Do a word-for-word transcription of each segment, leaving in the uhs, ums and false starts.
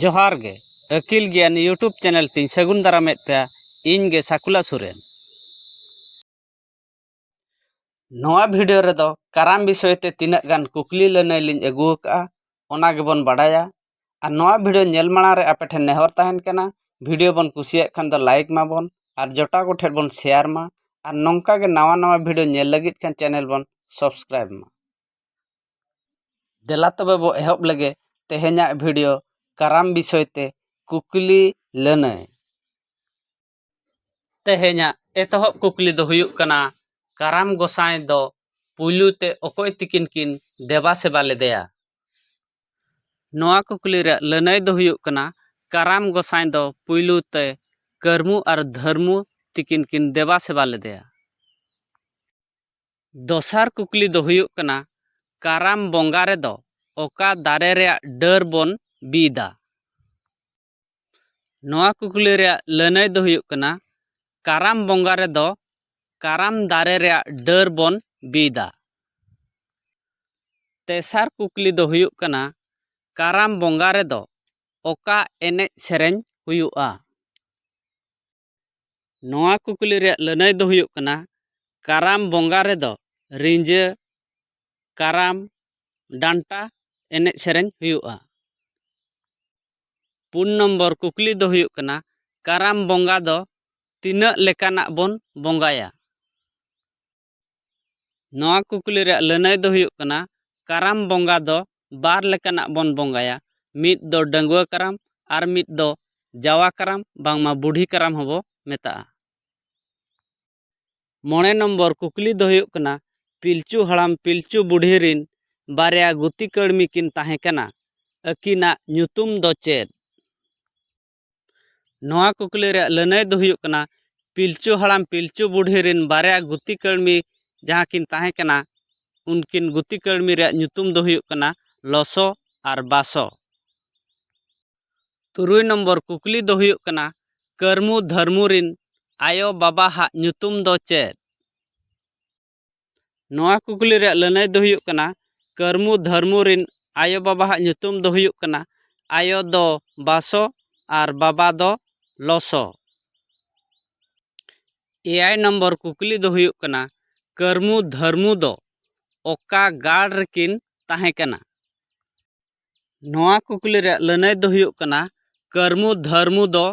ᱡᱚᱦᱟᱨ ᱜᱮ, ᱟᱹᱠᱤᱞ ᱜᱮᱭᱟᱱ YouTube ᱪᱮᱱᱮᱞ ᱛᱤᱧ ᱥᱟᱹᱜᱩᱱ ᱫᱟᱨᱟᱢᱮᱫ ᱯᱮᱭᱟ᱾ ᱤᱧ ᱜᱮ ᱥᱟᱠᱩᱞᱟ ᱥᱚᱨᱮᱱ᱾ ᱱᱚᱣᱟ ᱵᱷᱤᱰᱤᱭᱳ ᱨᱮᱫᱚ ᱠᱟᱨᱟᱢ ᱵᱤᱥᱚᱭ ᱛᱮ ᱛᱤᱱᱟᱹᱜ ᱜᱟᱱ ᱠᱩᱠᱞᱤ ᱞᱟᱹᱱᱟᱹᱭ ᱞᱤᱧ ᱟᱹᱜᱩ ᱟᱠᱟᱫᱼᱟ, ᱚᱱᱟ ᱜᱮᱵᱚᱱ ᱵᱟᱰᱟᱭᱟ᱾ ᱟᱨ ᱱᱚᱣᱟ ᱵᱷᱤᱰᱤᱭᱳ ᱧᱮᱞ ᱢᱟᱲᱟᱝ ᱨᱮ ᱟᱯᱮ ᱴᱷᱮᱱ ᱱᱮᱦᱚᱨ ᱛᱟᱦᱮᱱ ᱠᱟᱱᱟ, ᱵᱷᱤᱰᱤᱭᱳ ᱵᱚᱱ ᱠᱩᱥᱤᱭᱟᱜ ᱠᱷᱟᱱ ᱫᱚ ᱞᱟᱭᱤᱠ ᱢᱟᱵᱚᱱ ᱟᱨ ᱡᱚᱴᱟᱣ ᱠᱚᱴᱷᱮᱱ ᱵᱚᱱ ᱥᱮᱭᱟᱨ ᱢᱟ᱾ ᱟᱨ ᱱᱚᱝᱠᱟ ᱜᱮ ᱱᱟᱣᱟ ᱱᱟᱣᱟ ᱵᱷᱤᱰᱤᱭᱳ ᱧᱮᱞ ᱞᱟᱹᱜᱤᱫ ᱠᱷᱟᱱ ᱪᱮᱱᱮᱞ ᱵᱚᱱ ᱥᱟᱵᱥᱠᱨᱟᱭᱤᱵ ᱢᱟ᱾ ᱫᱮᱞᱟ ᱛᱚᱵᱮ ᱵᱚ ᱮᱦᱚᱵ ᱞᱮᱜᱮ ᱛᱮᱦᱮᱧᱟᱜ ᱵᱷᱤᱰᱤᱭᱳ ᱠᱟᱨᱟᱢ ᱵᱤᱥᱚᱭ ᱛᱮ ᱠᱩᱠᱞᱤ ᱞᱟᱹᱱᱟᱹᱭ᱾ ᱛᱮᱦᱮᱧᱟᱜ ᱮᱛᱚᱦᱚᱵ ᱠᱩᱠᱞᱤ ᱫᱚ ᱦᱩᱭᱩᱜ ᱠᱟᱱᱟ, ᱠᱟᱨᱟᱢ ᱜᱚᱸᱥᱟᱭ ᱫᱚ ᱯᱩᱭᱞᱩ ᱛᱮ ᱚᱠᱚᱭ ᱛᱤᱠᱤᱱ ᱠᱤᱱ ᱫᱮᱵᱟ ᱥᱮᱵᱟ ᱞᱮᱫᱮᱭᱟ? ᱱᱚᱣᱟ ᱠᱩᱠᱞᱤ ᱨᱮᱭᱟᱜ ᱞᱟᱹᱱᱟᱹᱭ ᱫᱚ ᱦᱩᱭᱩᱜ ᱠᱟᱱᱟ, ᱠᱟᱨᱟᱢ ᱜᱚᱸᱥᱟᱭ ᱫᱚ ᱯᱩᱭᱞᱩ ᱛᱮ ᱠᱟᱹᱨᱢᱩ ᱟᱨ ᱫᱷᱟᱹᱨᱢᱩ ᱛᱤᱠᱤᱱ ᱠᱤᱱ ᱫᱮᱵᱟ ᱥᱮᱵᱟ ᱞᱮᱫᱮᱭᱟ᱾ ᱫᱚᱥᱟᱨ ᱠᱩᱠᱞᱤ ᱫᱚ ᱦᱩᱭᱩᱜ ᱠᱟᱱᱟ, ᱠᱟᱨᱟᱢ ᱵᱚᱸᱜᱟ ᱨᱮᱫᱚ ᱚᱠᱟ ᱫᱟᱨᱮ ᱨᱮᱭᱟᱜ ᱰᱟᱹᱨ ᱵᱚᱱ ᱵᱤᱫᱟ? ᱱᱚᱣᱟ ᱠᱩᱠᱞᱤ ᱨᱮᱭᱟᱜ ᱞᱟᱹᱱᱟᱹᱭ ᱫᱚ ᱦᱩᱭᱩᱜ ᱠᱟᱱᱟ, ᱠᱟᱨᱟᱢ ᱵᱚᱸᱜᱟ ᱨᱮᱫᱚ ᱠᱟᱨᱟᱢ ᱫᱟᱨᱮ ᱨᱮᱭᱟᱜ ᱰᱟᱹᱨ ᱵᱚᱱ ᱵᱤᱫᱟ᱾ ᱛᱮᱥᱟᱨ ᱠᱩᱠᱞᱤ ᱫᱚ ᱦᱩᱭᱩᱜ ᱠᱟᱱᱟ, ᱠᱟᱨᱟᱢ ᱵᱚᱸᱜᱟ ᱨᱮᱫᱚ ᱚᱠᱟ ᱮᱱᱮᱡ ᱥᱮᱨᱮᱧ ᱦᱩᱭᱩᱜᱼᱟ? ᱱᱚᱣᱟ ᱠᱩᱠᱞᱤ ᱨᱮᱭᱟᱜ ᱞᱟᱹᱱᱟᱹᱭ ᱫᱚ ᱦᱩᱭᱩᱜ ᱠᱟᱱᱟ, ᱠᱟᱨᱟᱢ ᱵᱚᱸᱜᱟ ᱨᱮᱫᱚ ᱨᱤᱸᱡᱟᱹ, ᱠᱟᱨᱟᱢ, ᱰᱟᱱᱴᱟ ᱮᱱᱮᱡ ᱥᱮᱨᱮᱧ ᱦᱩᱭᱩᱜᱼᱟ᱾ ᱯᱩᱱ ᱱᱚᱢᱵᱚᱨ ᱠᱩᱠᱞᱤ ᱫᱚ ᱦᱩᱭᱩᱜ ᱠᱟᱱᱟ, ᱠᱟᱨᱟᱢ ᱵᱚᱸᱜᱟ ᱫᱚ ᱛᱤᱱᱟᱹᱜ ᱞᱮᱠᱟᱱᱟᱜ ᱵᱚᱱ ᱵᱚᱸᱜᱟᱭᱟ? ᱱᱚᱣᱟ ᱠᱩᱠᱞᱤ ᱨᱮᱭᱟᱜ ᱞᱟᱹᱱᱟᱹᱭ ᱫᱚ ᱦᱩᱭᱩᱜ ᱠᱟᱱᱟ, ᱠᱟᱨᱟᱢ ᱵᱚᱸᱜᱟ ᱫᱚ ᱵᱟᱨ ᱞᱮᱠᱟᱱᱟᱜ ᱵᱚᱱ ᱵᱚᱸᱜᱟᱭᱟ, ᱢᱤᱫ ᱫᱚ ᱰᱟᱺᱜᱩᱣᱟᱹ ᱠᱟᱨᱟᱢ ᱟᱨ ᱢᱤᱫ ᱫᱚ ᱡᱟᱣᱟ ᱠᱟᱨᱟᱢ, ᱵᱟᱝᱢᱟ ᱵᱩᱰᱷᱤ ᱠᱟᱨᱟᱢ ᱦᱚᱸᱵᱚ ᱢᱮᱛᱟᱜᱼᱟ᱾ ᱢᱚᱬᱮ ᱱᱚᱢᱵᱚᱨ ᱠᱩᱠᱞᱤ ᱫᱚ ᱦᱩᱭᱩᱜ ᱠᱟᱱᱟ, ᱯᱤᱞᱪᱩ ᱦᱟᱲᱟᱢ ᱯᱤᱞᱪᱩ ᱵᱩᱰᱷᱤ ᱨᱤᱱ ᱵᱟᱨᱭᱟ ᱜᱩᱛᱤ ᱠᱟᱹᱲᱢᱤ ᱠᱤᱱ ᱛᱟᱦᱮᱸ ᱠᱟᱱᱟ, ᱟᱹᱠᱤᱱᱟᱜ ᱧᱩᱛᱩᱢ ᱫᱚ ᱪᱮᱫ? ᱱᱚᱣᱟ ᱠᱩᱠᱞᱤ ᱨᱮᱭᱟᱜ ᱞᱟᱹᱱᱟᱹᱭ ᱫᱚ ᱦᱩᱭᱩᱜ ᱠᱟᱱᱟ, ᱯᱤᱞᱪᱩ ᱦᱟᱲᱟᱢ ᱯᱤᱞᱪᱩ ᱵᱩᱰᱷᱤ ᱨᱤᱱ ᱵᱟᱨᱭᱟ ᱜᱩᱛᱤ ᱠᱟᱹᱲᱢᱤ ᱡᱟᱦᱟᱸ ᱠᱤᱱ ᱛᱟᱦᱮᱸ ᱠᱟᱱᱟ, ᱩᱱᱠᱤᱱ ᱜᱩᱛᱤ ᱠᱟᱹᱲᱢᱤ ᱨᱮᱭᱟᱜ ᱧᱩᱛᱩᱢ ᱫᱚ ᱦᱩᱭᱩᱜ ᱠᱟᱱᱟ ᱞᱚᱥᱚ ᱟᱨ ᱵᱟᱥᱚ᱾ ᱛᱩᱨᱩᱭ ᱱᱚᱢᱵᱚᱨ ᱠᱩᱠᱞᱤ ᱫᱚ ᱦᱩᱭᱩᱜ ᱠᱟᱱᱟ, ᱠᱟᱹᱨᱢᱩ ᱫᱷᱟᱹᱨᱢᱩ ᱨᱤᱱ ᱟᱭᱳ ᱵᱟᱵᱟ ᱦᱟᱜ ᱧᱩᱛᱩᱢ ᱫᱚ ᱪᱮᱫ? ᱱᱚᱣᱟ ᱠᱩᱠᱞᱤ ᱨᱮᱭᱟᱜ ᱞᱟᱹᱱᱟᱹᱭ ᱫᱚ ᱦᱩᱭᱩᱜ ᱠᱟᱱᱟ, ᱠᱟᱹᱨᱢᱩ ᱫᱷᱟᱹᱨᱢᱩ ᱨᱤᱱ ᱟᱭᱳ ᱵᱟᱵᱟ ᱦᱟᱜ ᱧᱩᱛᱩᱢ ᱫᱚ ᱦᱩᱭᱩᱜ ᱠᱟᱱᱟ ᱟᱭᱳ ᱫᱚ ᱵᱟᱥᱚ ᱟᱨ ᱵᱟᱵᱟ ᱫᱚ ᱞᱚᱥᱚ᱾ ᱮᱭᱟᱭ ᱱᱚᱢᱵᱚᱨ ᱠᱩᱠᱞᱤ ᱫᱚ ᱦᱩᱭᱩᱜ ᱠᱟᱱᱟ, ᱠᱟᱹᱨᱢᱩ ᱫᱷᱟᱹᱨᱢᱩ ᱫᱚ ᱚᱠᱟ ᱜᱟᱲ ᱨᱮᱠᱤᱱ ᱛᱟᱦᱮᱸ ᱠᱟᱱᱟ? ᱱᱚᱣᱟ ᱠᱩᱠᱞᱤ ᱨᱮᱭᱟᱜ ᱞᱟᱹᱱᱟᱹᱭ ᱫᱚ ᱦᱩᱭᱩᱜ ᱠᱟᱱᱟ, ᱠᱟᱹᱨᱢᱩ ᱫᱷᱟᱹᱨᱢᱩ ᱫᱚ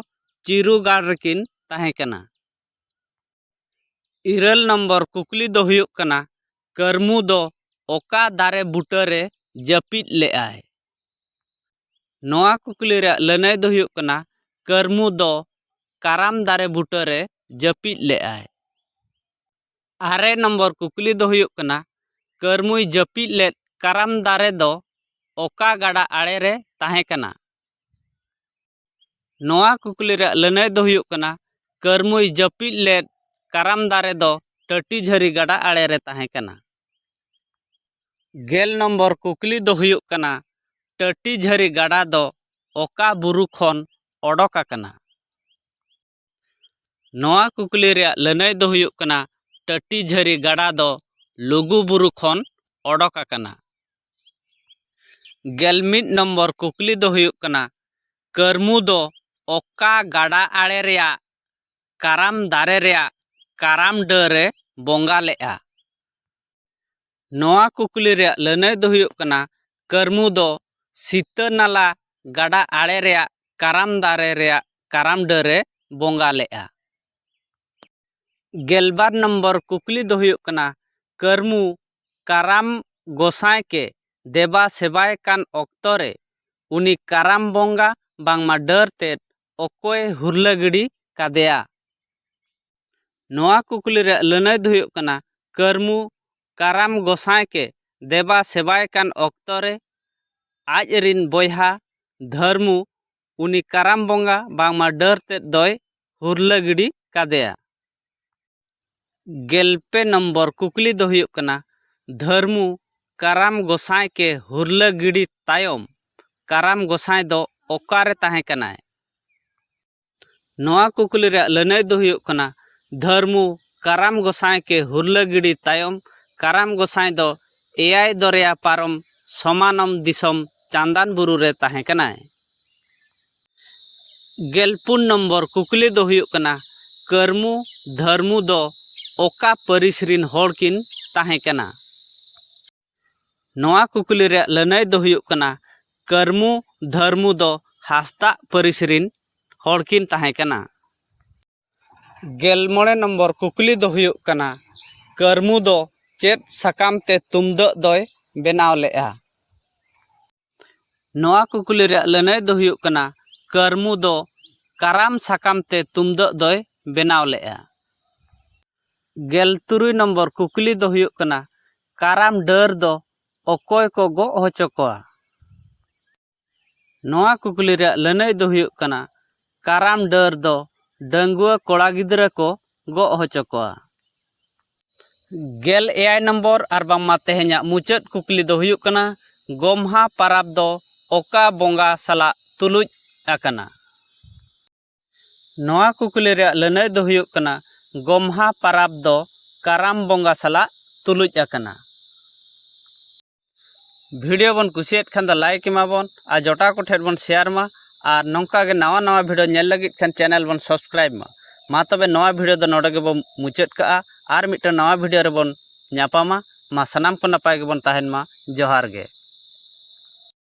ᱪᱤᱨᱩ ᱜᱟᱲ ᱨᱮᱠᱤᱱ ᱛᱟᱦᱮᱸ ᱠᱟᱱᱟ᱾ ᱤᱨᱟᱹᱞ ᱱᱚᱢᱵᱚᱨ ᱠᱩᱠᱞᱤ ᱫᱚ ᱦᱩᱭᱩᱜ ᱠᱟᱱᱟ, ᱠᱟᱹᱨᱢᱩ ᱫᱚ ᱚᱠᱟ ᱫᱟᱨᱮ ᱵᱩᱴᱟᱹ ᱨᱮ ᱡᱟᱹᱯᱤᱫ ᱞᱮᱫᱟᱭ? ᱱᱚᱣᱟ ᱠᱩᱠᱞᱤ ᱨᱮᱭᱟᱜ ᱞᱟᱹᱱᱟᱹᱭ ᱫᱚ ᱦᱩᱭᱩᱜ ᱠᱟᱱᱟ, ᱠᱟᱹᱨᱢᱩ ᱫᱚ ᱠᱟᱨᱟᱢ ᱫᱟᱨᱮ ᱵᱩᱴᱟᱹ ᱨᱮ ᱡᱟᱹᱯᱤᱫ ᱞᱮᱫᱟᱭ᱾ ᱟᱨᱮ ᱱᱚᱢᱵᱚᱨ ᱠᱩᱠᱞᱤ ᱫᱚ ᱦᱩᱭᱩᱜ ᱠᱟᱱᱟ, ᱠᱟᱹᱨᱢᱩᱭ ᱡᱟᱹᱯᱤᱫ ᱞᱮᱫ ᱠᱟᱨᱟᱢ ᱫᱟᱨᱮ ᱫᱚ ᱚᱠᱟ ᱜᱟᱰᱟ ᱟᱲᱮ ᱨᱮ ᱛᱟᱦᱮᱸ ᱠᱟᱱᱟ? ᱱᱚᱣᱟ ᱠᱩᱠᱞᱤ ᱨᱮᱭᱟᱜ ᱞᱟᱹᱱᱟᱹᱭ ᱫᱚ ᱦᱩᱭᱩᱜ ᱠᱟᱱᱟ, ᱠᱟᱹᱨᱢᱩᱭ ᱡᱟᱹᱯᱤᱫ ᱞᱮᱫ ᱠᱟᱨᱟᱢ ᱫᱟᱨᱮ ᱫᱚ ᱴᱟᱹᱴᱤ ᱡᱷᱟᱹᱨᱤ ᱜᱟᱰᱟ ᱟᱲᱮ ᱨᱮ ᱛᱟᱦᱮᱸ ᱠᱟᱱᱟ᱾ ᱜᱮᱞ ᱱᱚᱢᱵᱚᱨ ᱠᱩᱠᱞᱤ ᱫᱚ ᱦᱩᱭᱩᱜ ᱠᱟᱱᱟ, ᱴᱟᱹᱴᱤ ᱡᱷᱟᱹᱨᱤ ᱜᱟᱰᱟ ᱫᱚ ᱚᱠᱟ ᱵᱩᱨᱩ ᱠᱷᱚᱱ ᱚᱰᱚᱠ ᱟᱠᱟᱱᱟ? ᱱᱚᱣᱟ ᱠᱩᱠᱞᱤ ᱨᱮᱭᱟᱜ ᱞᱟᱹᱱᱟᱹᱭ ᱫᱚ ᱦᱩᱭᱩᱜ ᱠᱟᱱᱟ, ᱴᱟᱹᱴᱤ ᱡᱷᱟᱹᱨᱤ ᱜᱟᱰᱟ ᱫᱚ ᱞᱩᱜᱩ ᱵᱩᱨᱩ ᱠᱷᱚᱱ ᱚᱰᱚᱠ ᱟᱠᱟᱱᱟ᱾ ᱜᱮᱞ ᱢᱤᱫ ᱱᱚᱢᱵᱚᱨ ᱠᱩᱠᱞᱤ ᱫᱚ ᱦᱩᱭᱩᱜ ᱠᱟᱱᱟ, ᱠᱟᱹᱨᱢᱩ ᱫᱚ ᱚᱠᱟ ᱜᱟᱰᱟ ᱟᱲᱮ ᱨᱮᱭᱟᱜ ᱠᱟᱨᱟᱢ ᱫᱟᱨᱮ ᱨᱮᱭᱟᱜ ᱠᱟᱨᱟᱢ ᱰᱟᱹᱨ ᱨᱮ ᱵᱚᱸᱜᱟ ᱞᱮᱫᱼᱟ? ᱱᱚᱣᱟ ᱠᱩᱠᱞᱤ ᱨᱮᱭᱟᱜ ᱞᱟᱹᱱᱟᱹᱭ ᱫᱚ ᱦᱩᱭᱩᱜ ᱠᱟᱱᱟ, ᱠᱟᱹᱨᱢᱩ ᱫᱚ ᱥᱤᱛᱟᱹ ᱱᱟᱞᱟ ᱜᱟᱰᱟ ᱟᱲᱮ ᱨᱮᱭᱟᱜ ᱠᱟᱨᱟᱢ ᱫᱟᱨᱮ ᱨᱮᱭᱟᱜ ᱠᱟᱨᱟᱢ ᱰᱟᱹᱨ ᱨᱮ ᱵᱚᱸᱜᱟ ᱞᱮᱫᱼᱟ᱾ ᱜᱮᱞᱵᱟᱨ ᱱᱚᱢᱵᱚᱨ ᱠᱩᱠᱞᱤ ᱫᱚ ᱦᱩᱭᱩᱜ ᱠᱟᱱᱟ, ᱠᱟᱹᱨᱢᱩ ᱠᱟᱨᱟᱢ ᱜᱚᱸᱥᱟᱭ ᱠᱮ ᱫᱮᱵᱟ ᱥᱮᱵᱟᱭ ᱠᱟᱱ ᱚᱠᱛᱚ ᱨᱮ ᱩᱱᱤ ᱠᱟᱨᱟᱢ ᱵᱚᱸᱜᱟ ᱵᱟᱝᱢᱟ ᱰᱟᱹᱨ ᱛᱮᱫ ᱚᱠᱚᱭ ᱦᱩᱨᱞᱟᱹ ᱜᱤᱰᱤ ᱠᱟᱫᱮᱭᱟ? ᱱᱚᱣᱟ ᱠᱩᱠᱞᱤ ᱨᱮᱭᱟᱜ ᱞᱟᱹᱱᱟᱹᱭ ᱫᱚ ᱦᱩᱭᱩᱜ ᱠᱟᱱᱟ, ᱠᱟᱹᱨᱢᱩ ᱠᱟᱨᱟᱢ ᱜᱚᱸᱥᱟᱭ ᱠᱮ ᱫᱮᱵᱟ ᱥᱮᱵᱟᱭ ᱠᱟᱱ ᱚᱠᱛᱚ ᱨᱮ ᱟᱡ ᱨᱤᱱ ᱵᱚᱭᱦᱟ ᱫᱷᱟᱹᱨᱢᱩ ᱩᱱᱤ ᱠᱟᱨᱟᱢ ᱵᱚᱸᱜᱟ ᱵᱟᱝᱢᱟ ᱰᱟᱹᱨ ᱛᱮᱫ ᱫᱚᱭ ᱦᱩᱨᱞᱟᱹ ᱜᱤᱰᱤ ᱠᱟᱫᱮᱭᱟ᱾ ᱜᱮᱞ ᱯᱮ ᱱᱚᱢᱵᱚᱨ ᱠᱩᱠᱞᱤ ᱫᱚ ᱦᱩᱭᱩᱜ ᱠᱟᱱᱟ, ᱫᱷᱟᱹᱨᱢᱩ ᱠᱟᱨᱟᱢ ᱜᱚᱸᱥᱟᱭ ᱠᱮ ᱦᱩᱨᱞᱟᱹ ᱜᱤᱰᱤ ᱛᱟᱭᱚᱢ ᱠᱟᱨᱟᱢ ᱜᱚᱸᱥᱟᱭ ᱫᱚ ᱚᱠᱟᱨᱮ ᱛᱟᱦᱮᱸ ᱠᱟᱱᱟᱭ? ᱱᱚᱣᱟ ᱠᱩᱠᱞᱤ ᱨᱮᱭᱟᱜ ᱞᱟᱹᱱᱟᱹᱭ ᱫᱚ ᱦᱩᱭᱩᱜ ᱠᱟᱱᱟ, ᱫᱷᱟᱹᱨᱢᱩ ᱠᱟᱨᱟᱢ ᱜᱚᱸᱥᱟᱭ ᱠᱮ ᱦᱩᱨᱞᱟᱹ ᱜᱤᱰᱤ ᱛᱟᱭᱚᱢ ᱠᱟᱨᱟᱢ ᱜᱚᱸᱥᱟᱭ ᱫᱚ ᱮᱭᱟᱭ ᱫᱚᱨᱭᱟ ᱯᱟᱨᱚᱢ ᱥᱚᱢᱟᱱᱚᱢ ᱫᱤᱥᱚᱢ ᱪᱟᱸᱫᱟᱱ ᱵᱩᱨᱩ ᱨᱮ ᱛᱟᱦᱮᱸ ᱠᱟᱱᱟᱭ᱾ ᱜᱮᱞ ᱯᱩᱱ ᱱᱚᱢᱵᱚᱨ ᱠᱩᱠᱞᱤ ᱫᱚ ᱦᱩᱭᱩᱜ ᱠᱟᱱᱟ, ᱠᱟᱹᱨᱢᱩ ᱫᱷᱟᱹᱨᱢᱩ ᱫᱚ ᱚᱠᱟ ᱯᱟᱹᱨᱤᱥ ᱨᱤᱱ ᱦᱚᱲ ᱠᱤᱱ ᱛᱟᱦᱮᱸ ᱠᱟᱱᱟ? ᱱᱚᱣᱟ ᱠᱩᱠᱞᱤ ᱨᱮᱭᱟᱜ ᱞᱟᱹᱱᱟᱹᱭ ᱫᱚ ᱦᱩᱭᱩᱜ ᱠᱟᱱᱟ, ᱠᱟᱹᱨᱢᱩ ᱫᱷᱟᱹᱨᱢᱩ ᱫᱚ ᱦᱟᱸᱥᱫᱟᱜ ᱯᱟᱹᱨᱤᱥ ᱨᱤᱱ ᱦᱚᱲ ᱠᱤᱱ ᱛᱟᱦᱮᱸ ᱠᱟᱱᱟ᱾ ᱜᱮᱞ ᱢᱚᱬᱮ ᱱᱚᱢᱵᱚᱨ ᱠᱩᱠᱞᱤ ᱫᱚ ᱦᱩᱭᱩᱜ ᱠᱟᱱᱟ, ᱠᱟᱹᱨᱢᱩ ᱫᱚ ᱪᱮᱫ ᱥᱟᱠᱟᱢ ᱛᱮ ᱛᱩᱢᱫᱟᱹᱜ ᱫᱚᱭ ᱵᱮᱱᱟᱣ ᱞᱮᱫᱼᱟ? ᱱᱚᱣᱟ ᱠᱩᱠᱞᱤ ᱨᱮᱭᱟᱜ ᱞᱟᱹᱱᱟᱹᱭ ᱫᱚ ᱦᱩᱭᱩᱜ ᱠᱟᱱᱟ, ᱠᱟᱹᱨᱢᱩ ᱫᱚ ᱠᱟᱨᱟᱢ ᱥᱟᱠᱟᱢ ᱛᱮ ᱛᱩᱢᱫᱟᱹᱜ ᱫᱚᱭ ᱵᱮᱱᱟᱣ ᱞᱮᱫᱼᱟ᱾ ᱜᱮᱞ ᱛᱩᱨᱩᱭ ᱱᱚᱢᱵᱚᱨ ᱠᱩᱠᱞᱤ ᱫᱚ ᱦᱩᱭᱩᱜ ᱠᱟᱱᱟ, ᱠᱟᱨᱟᱢ ᱰᱟᱹᱨ ᱫᱚ ᱚᱠᱚᱭ ᱠᱚ ᱜᱚᱜ ᱦᱚᱪᱚ ᱠᱚᱣᱟ? ᱱᱚᱣᱟ ᱠᱩᱠᱞᱤ ᱨᱮᱭᱟᱜ ᱞᱟᱹᱱᱟᱹᱭ ᱫᱚ ᱦᱩᱭᱩᱜ ᱠᱟᱱᱟ, ᱠᱟᱨᱟᱢ ᱰᱟᱹᱨ ᱫᱚ ᱰᱟᱺᱜᱩᱣᱟᱹ ᱠᱚᱲᱟ ᱜᱤᱫᱽᱨᱟᱹ ᱠᱚ ᱜᱚᱜ ᱦᱚᱪᱚ ᱠᱚᱣᱟ᱾ ᱜᱮᱞ ᱮᱭᱟᱭ ᱱᱚᱢᱵᱚᱨ ᱟᱨ ᱵᱟᱝᱢᱟ ᱛᱮᱦᱮᱧᱟᱜ ᱢᱩᱪᱟᱹᱫ ᱠᱩᱠᱞᱤ ᱫᱚ ᱦᱩᱭᱩᱜ ᱠᱟᱱᱟ, ᱜᱚᱢᱦᱟ ᱯᱟᱨᱟᱵᱽ ᱫᱚ ᱚᱠᱟ ᱵᱚᱸᱜᱟ ᱥᱟᱞᱟᱜ ᱛᱩᱞᱩᱡ ᱟᱠᱟᱱᱟ? ᱱᱚᱣᱟ ᱠᱩᱠᱞᱤ ᱨᱮᱭᱟᱜ ᱞᱟᱹᱱᱟᱹᱭ ᱫᱚ ᱦᱩᱭᱩᱜ ᱠᱟᱱᱟ, ᱜᱚᱢᱦᱟ ᱯᱟᱨᱟᱵᱽ ᱫᱚ ᱠᱟᱨᱟᱢ ᱵᱚᱸᱜᱟ ᱥᱟᱞᱟᱜ ᱛᱩᱞᱩᱡ ᱟᱠᱟᱱᱟ᱾ ᱵᱷᱤᱰᱤᱭᱳ ᱵᱚᱱ ᱠᱩᱥᱤᱭᱟᱫ ᱠᱷᱟᱱ ᱫᱚ ᱞᱟᱭᱤᱠ ᱮᱢᱟ ᱵᱚᱱ ᱟᱨ ᱡᱚᱴᱟᱣ ᱠᱚᱴᱷᱮᱱ ᱵᱚᱱ ᱥᱮᱭᱟᱨ ᱢᱟ᱾ ᱟᱨ ᱱᱚᱝᱠᱟ ᱜᱮ ᱱᱟᱣᱟ ᱱᱟᱣᱟ ᱵᱷᱤᱰᱤᱭᱳ ᱧᱮᱞ ᱞᱟᱹᱜᱤᱫ ᱠᱷᱟᱱ ᱪᱮᱱᱮᱞ ᱵᱚᱱ ᱥᱟᱵᱥᱠᱨᱟᱭᱤᱵ ᱢᱟ᱾ ᱢᱟ ᱛᱚᱵᱮ ᱱᱚᱣᱟ ᱵᱷᱤᱰᱤᱭᱳ ᱫᱚ ᱱᱚᱰᱮ ᱜᱮᱵᱚᱱ ᱢᱩᱪᱟᱹᱫ ᱠᱟᱜᱼᱟ᱾ ᱟᱨ ᱢᱤᱫᱴᱟᱝ ᱱᱟᱣᱟ ᱵᱷᱤᱰᱤᱭᱳ ᱨᱮᱵᱚᱱ ᱧᱟᱯᱟᱢᱟ᱾ ᱢᱟ ᱥᱟᱱᱟᱢ ᱠᱚ ᱱᱟᱯᱟᱭ ᱜᱮᱵᱚᱱ ᱛᱟᱦᱮᱱ ᱢᱟ᱾ ᱡᱚᱦᱟᱨ ᱜᱮ᱾